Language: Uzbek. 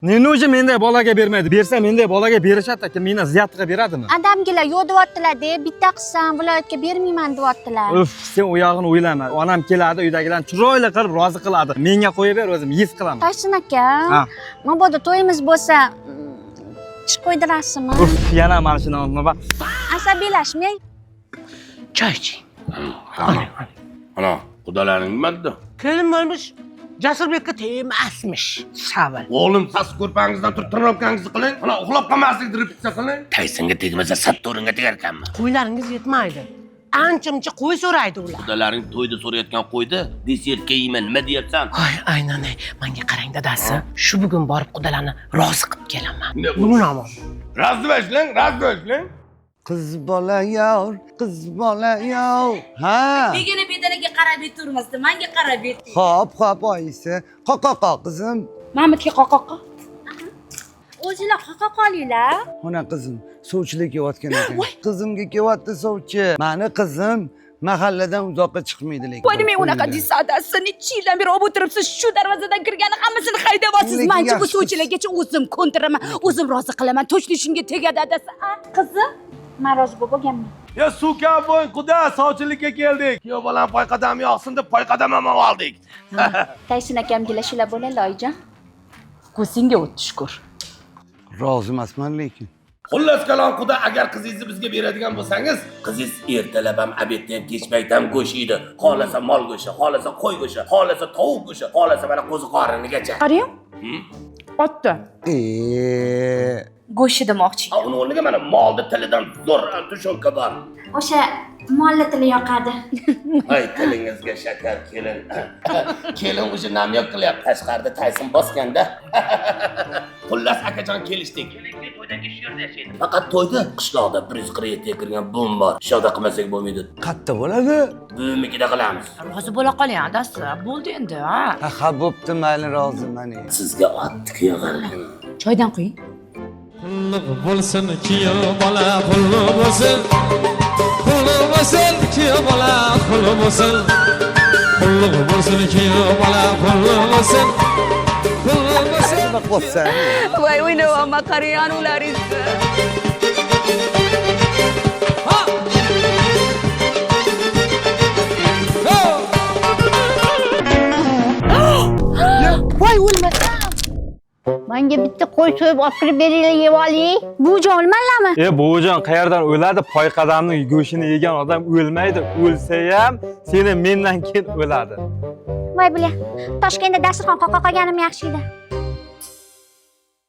Neni o'zi menday bolaga bermaydi? Bersa menday bolaga berishadi, kim meni ziyatga beradimi? Adamgilar yo'q deyaptilar de, bitta qilsam viloyatga bermayman deyaptilar. Uf, sen u yog'ini o'ylama. Onam keladi, uydagilarni chiroyli qilib rozi qiladi. Menga qo'yib ber, o'zim yuz qilaman. Toysin aka, Ha. mabodo to'yimiz bo'lsa, tish qo'ydirasizmi? Uf, yana mana shuni nima? Asabiylashmang. Choy iching. Ana, qudalaring nima dedi? Kelin bo'lmish Jasurbekka tegmasmish. Savil. O'g'lim, sas ko'rpangizdan turib trenirovkangizni qiling. Ana, uxlab qolmaslikni repetitsiya qiling. Taysinga tegmasa satto'ringa tegar ekanmi? Qo'ylaringiz yetmaydi. Ancha-muncha qo'y so'raydi ular. Qudalaring to'yda so'rayotgan qo'yni desertga yeyman, nima deyapsan? Voy, aynanay, menga qarang dadasi. Shu bugun borib qudalarni rozi qilib kelaman. Ne bu? Bugun amon. Razdivashlang, razdivashlang. Qiz bola yor, qiz bola yor. Ha. Begona bedanaga qarab yeturmasdi, manga qarab yeting. Hop, hop oyisi. Qo qo qo qizim. Mamatga qoqoqqa. O'zinglar qoqa qolinglar. Ona qizim, sovchilik kelayotgan ekan. Qizimga kelyapti sovchi. Mani qizim mahalladan uzoqqa chiqmaydi lekin. Voy, nima unaqa deysiz adasi? Necha yildan beri olib o'tiribsiz, shu darvozadan kirgani hammasini haydayapsiz. Lekin Manchi bu yaxshi qiz. sovchilargacha o'zim ko'ndiraman, o'zim rozi qilaman. To'shni shunga tegadi adasi. A, qizim, Men rozi bo'lib bo'lganman. Ya suka bo'y, quda, sovchilikka keldik. Kuyov bolam poyqadam yoqsin deb poyqadam ham oldik. Taysin akamgilar shular bo'ladi, oyijon. Ko'zingga o'tdi shukur. Rozi emasman lekin. Xullas kalom quda, agar qizingizni bizga beradigan bo'lsangiz, qizingiz ertalab ham, obedda ham, kech payt ham go'sht yeydi. Xohlasa mol go'shti, xohlasa qo'y go'shti, xohlasa tovuq go'shti, xohlasa mana qo'zi qorinigacha. Qarang. Otdi. Go'shti demoqchi. Ha, uni o'rniga mana molni tilidan zo'r tushunka bor. O'sha molli tili yoqadi. Ay tilingizga shakar kelin. Kelin o'sha namyoq qilyapti. Tashqarida Tayson bosganda. Xullas akajon kelishdik. Kelinlik to'ydan keyin shu yerda yashaydi. Faqat to'yda qishloqda 147 ga kirgan bum bor. Shoda qilmasak bo'lmaydi. Qatta bo'ladi? Buvimnikida qilamiz. Rozi bo'la qoling adasi. Bo'ldi endi, ha. Ha, ha bo'pti, mayli roziman. Sizga otni yig'argan. Choydan quying. Pulli bo'lsin kuyov bola pulli bo'lsin, pulli bo'lsin kuyov bola pulli bo'lsin, pulli bo'lsin kuyov bola pulli bo'lsin, pulli bo'lsin. Nima qilyapsan? Voy, o'ynayapman, qarang ularingizni. Ha! Go! Voy, o'lmasam. Menga bitta qo'y so'yib olib kirib beringlar, yeb olay. Buvijon o'lmanlarmi? E, buvijon qayerdan o'ladi? Poyqadamning go'shtini yegan odam o'lmaydi. O'lsa ham seni mendan keyin o'ladi. Voy bila. Toshkentda dasturxon qoqa qolganim yaxshi edi.